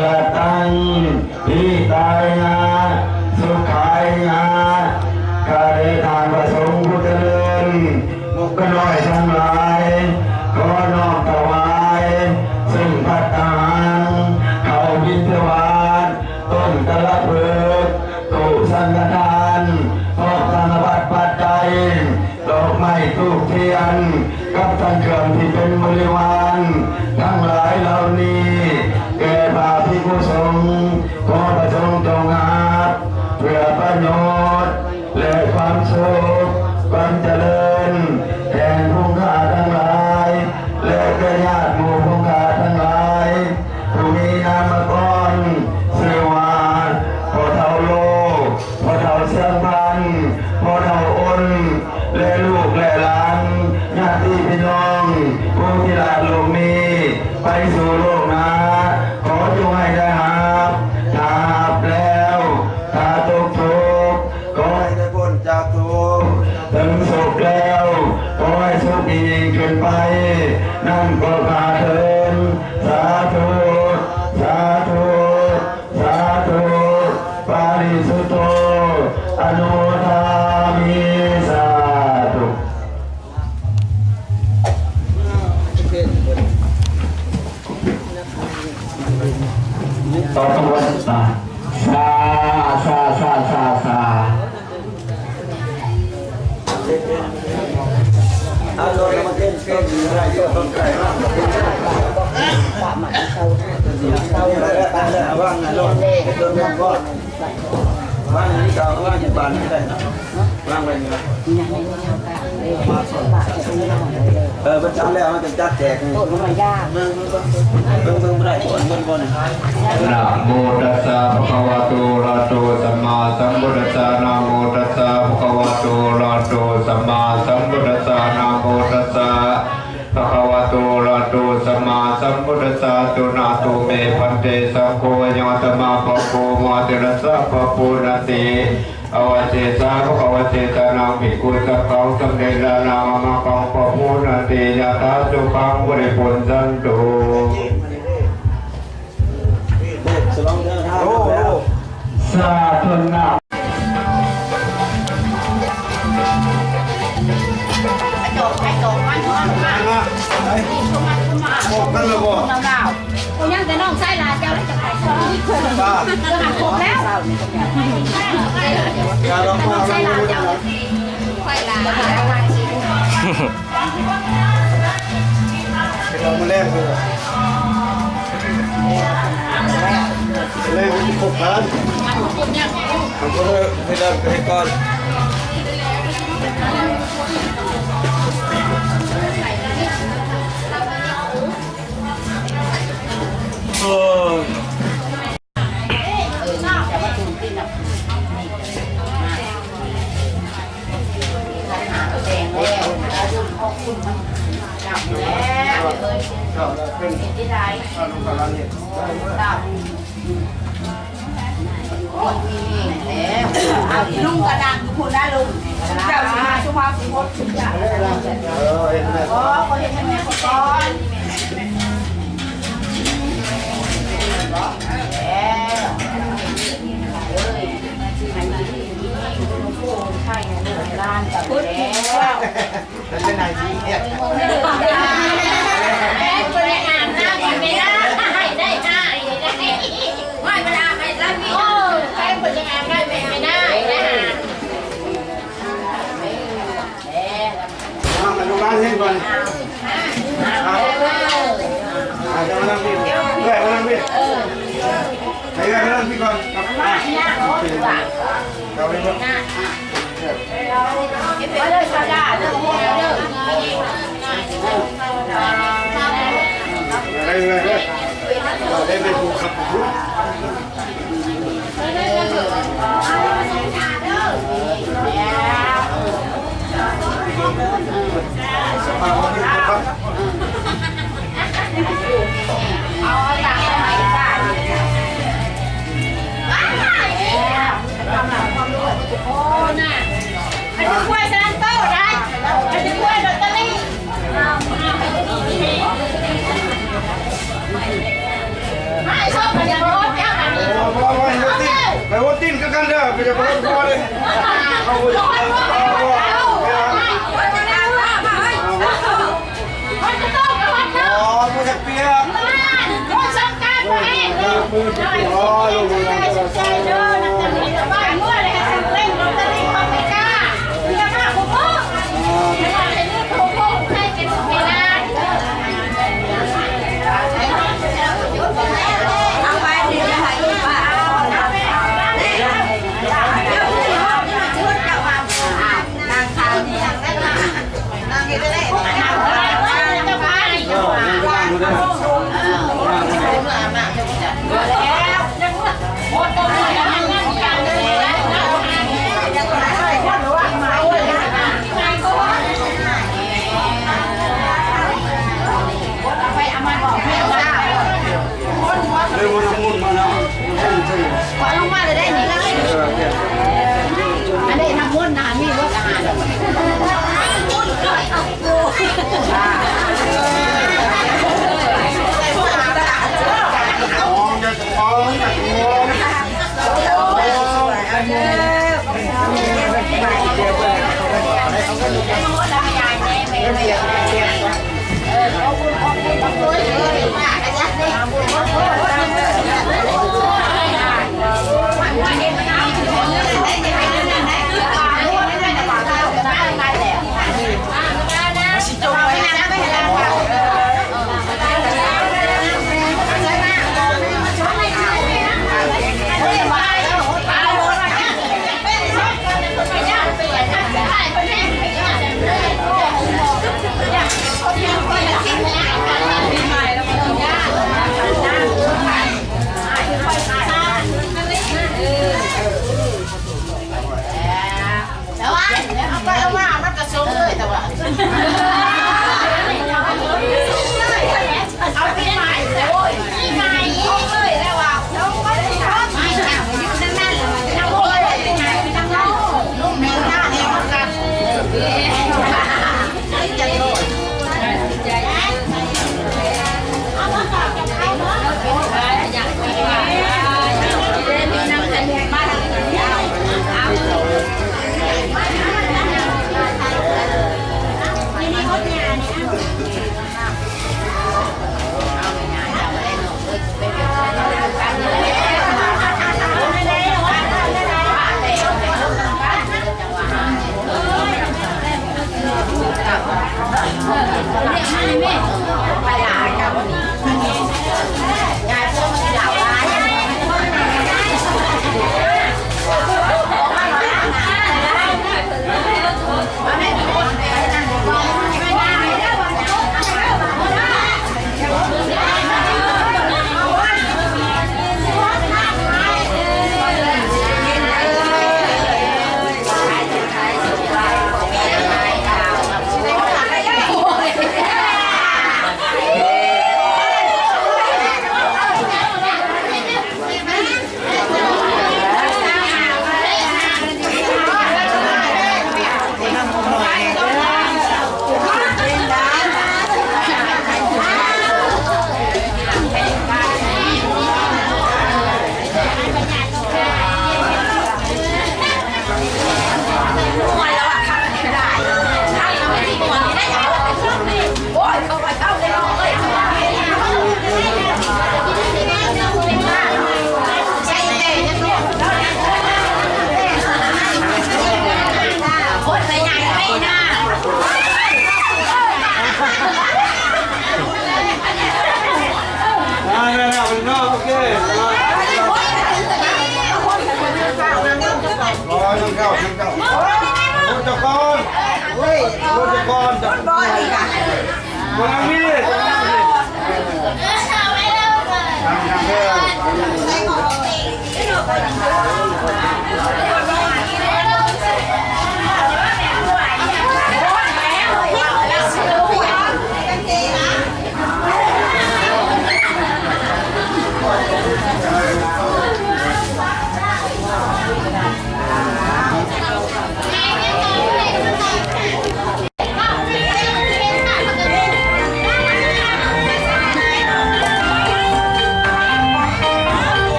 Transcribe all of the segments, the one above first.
ລະຕັງ ຫິຕາຍະ ສຸຂາຍະ ຂ້າແດ່ທ່ານພະສົງຜູ້ຈະເລີນ ໝູ່ຂ້ານ້ອຍທັງຫຼາຍ ຂໍນ້ອມຖວາຍ ຊຶ່ງພັດຕາຫານ ເຂົ້າບິນທະບາດ ຕົ້ນກາລະພຶກ ຕູ້ສັງຄະທານ ພ້ອມທັງອາຫານປັດໄຈ ດອກໄມ້ທູບທຽນ ກັບທັງເຄື່ອງທີ່ເປັນບໍລິວານທັງຫຼາຍເຫຼົ່ານີ້ ແກ່ພະພິກຂຸສົງ ຂໍພະສົງຈົ່ງຮັບ ເພື່ອປະໂຫຍດ ແລະ ຄວາມສຸກ ຄວາມຈະເລີນ ແກ່ພວກຂ້າທັງຫຼາຍ ແລະ ແກ່ຍາດໝູ່ພວກຂ້າທັງຫຼາຍ ຜູ້ມີນາມະກອນຊື່ວ່າ ພໍ່ເຖົ້າໂລ ພໍ່ເຖົ້າຊຽງພັນ ພໍ່ເຖົ້າອົນ ແລະ ລູກແລະຫຼານ ຍາດຕິພີ່ນ້ອງ ຜູ້ທີ່ລາກໂລກນີ້ໄປສູ່ໂລກໜ້າ ຂໍຈົ່ງໃຫ້ໄດ້ຮັບ ຖ້າຮັບແລ້ວ ຖ້າຕົກທຸກ ຂໍໃຫ້ໄດ້ພົ້ນຈາກທຸກ ເຖິງສຸກແລ້ວ ຂໍໃຫ້ສຸກຍິ່ງຂຶ້ນໄປ ນັ້ນກໍຂ້າເທີນ ສາທຸ ສາທຸ ສາທຸ ປາລິສຸດໂທ ອະນຸໂມທາມິ ສາທຸ. ຕໍ່ຂະບວນ ສາ ສາ ສາ ສາ ສາ ສາ. ວາງອັນນີ້ກໍວາງຢູ່ບ້ານກໍໄດ້ເນາະ ວາງໄວ້ນີ້ເນາະ ເອີ ເພິ່ນຈຳແລ້ວ ເຮົາຈະຈັດແຈກນີ້ ເບິ່ງ ເບິ່ງ ເບິ່ງ ເບິ່ງບໍ່ໄດ້ ເບິ່ງ ເບິ່ງບໍ່ໄດ້ ນະໂມຕັດສະ ພະຄະວະໂຕ ອະລະຫະໂຕ ສຳມາສຳພຸດທັດສະ ນະໂມຕັດສະ ພະຄະວະໂຕ ອະລະຫະໂຕ ສຳມາສຳພຸດທັດສະ ນະໂມຕັດສະ ພະຄະວະໂຕ ອະລະຫະໂຕ ສຳມາສຳພຸດທັດສະ ໂຕນະໂຕເມ ພັນເຕ ສັງໂຄ ອາຍັງ ອາຕະມາ ພະໂຄ ມະເຖລະສະ ພະໂພນະຕິ ອະວະເຊສາ ພະຄະວະເຊສານັງ ພິກຂຸ ສັງຄັງ ສຳເນຣະນາມະມັງຄັງ ພະໂພນະຕິ ຍະຖາສຸຂັງ ບໍລິໂພນສັນຕຸ ສາທຸນະ. ອອກກັນແລ້ວບໍ່? ຍັງແຕ່ນ້ອງຊາຍຫຼານເຈົ້າແລ້ວຈະໄປ ອ່າ ເຈົ້າຫັນຄົບແລ້ວ ຢ່າດອກ ນ້ອງຊາຍຫຼານເຈົ້າ ໄປລະ ເອົາມາແລກເລີຍ ແລກມັນຄົບກັນ ມັນຄົບຍັງ ມັນຄົບເລີຍ ໃຫ້ເລີກ ໃຫ້ກ່ອນ ເອີ. ລຸງກະນັ່ງຢູ່ພຸ້ນນະລຸງ ເຈົ້າຊິມາສຸພາບສຸພົດ ເອີ ເຫັນແລ້ວ ຂໍເຮັດໃຫ້ແມ່ກ່ອນ. ເປັນຫຍັງອາບນ້ຳບໍ່ໄດ້ ໄດ້ ໄດ້ ໄດ້ ໄປ ເພິ່ນອາບໃຫ້ລາວນີ້ ໂອ້ຍ ໄປ ເພິ່ນອາບໄດ້ແມ່ນໄດ້ ໄດ້ ອາ ໃຫ້ລູກຫຼານເຫັນກ່ອນ ອາ ເອົາມານັ່ງພີ້ ເອື້ອຍມານັ່ງພີ້ ໃຫ້ເອື້ອຍມານັ່ງພີ້ກ່ອນ ເອົາໄປເບິ່ງ ມາເດີຊາວດາເດີ ມາເດີ ໄດ້ເລີຍເດີ ໄດ້ເປັນຜູ້ຂັບຜູ້ ໃຫ້ຊອບກັນຢ່າງ ເລີຍບໍ່ນ້ຳມົນມານຳ. ເອົາລົງມາເລີຍໄດ້ນີ້. ອັນນີ້ນ້ຳມົນນະ ມີບໍ່?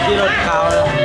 ຂີ່ລົດຂາວ